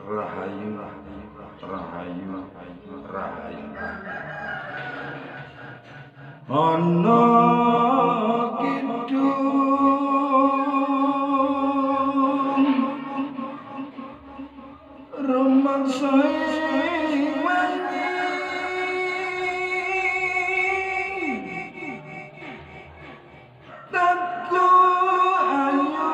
Rahayu, rahayu, rahayu. Ana kidung rumangsa ing wangi teku ayu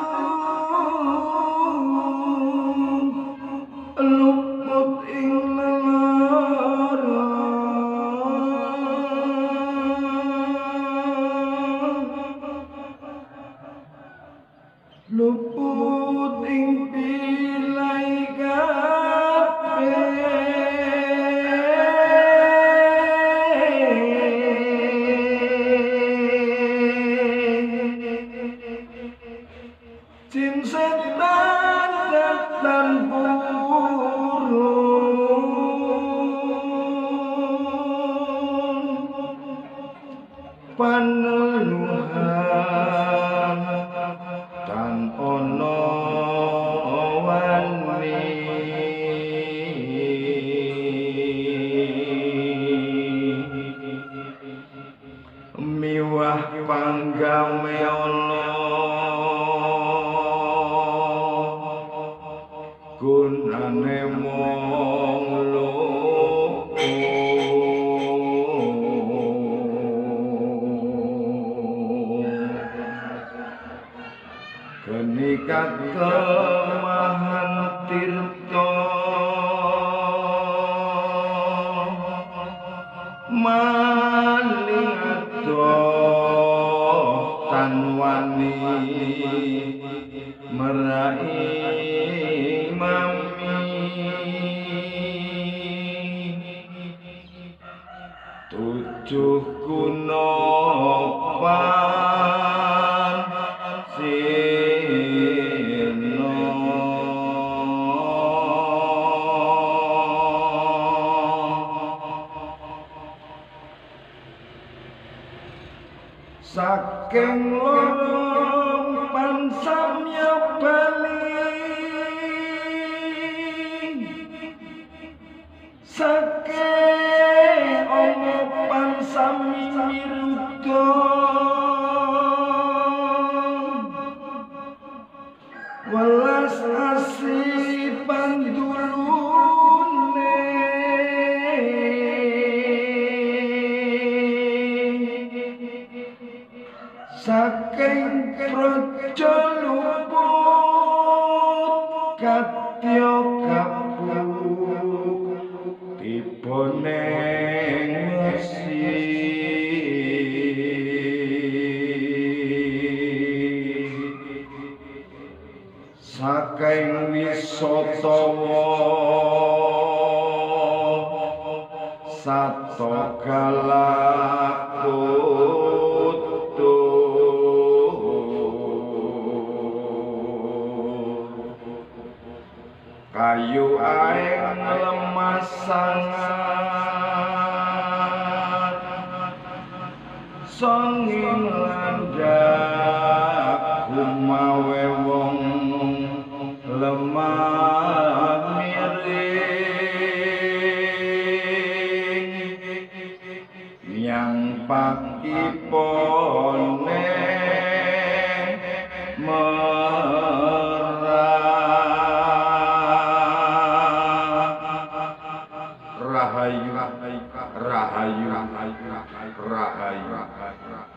luput ing lelara luput ing pilai kabeh jin setan tan purun paneluhan tan ana wani miwah panggawe Allah gunane mung luput genikat kemahan tirta maling adoh tan wani merai mami tujuh guna pan sirna saking lorong pansamya bali saking ana pansami miruda welas asih pandulune saking praja luput kadya gabuk tiba ning wesi saking wisatawa sato galak tutu kayu aeng lemah sangat songing landak gumawe wong lemah miring nyang pakipone rahayu, rahayu, rahayu, rahayu.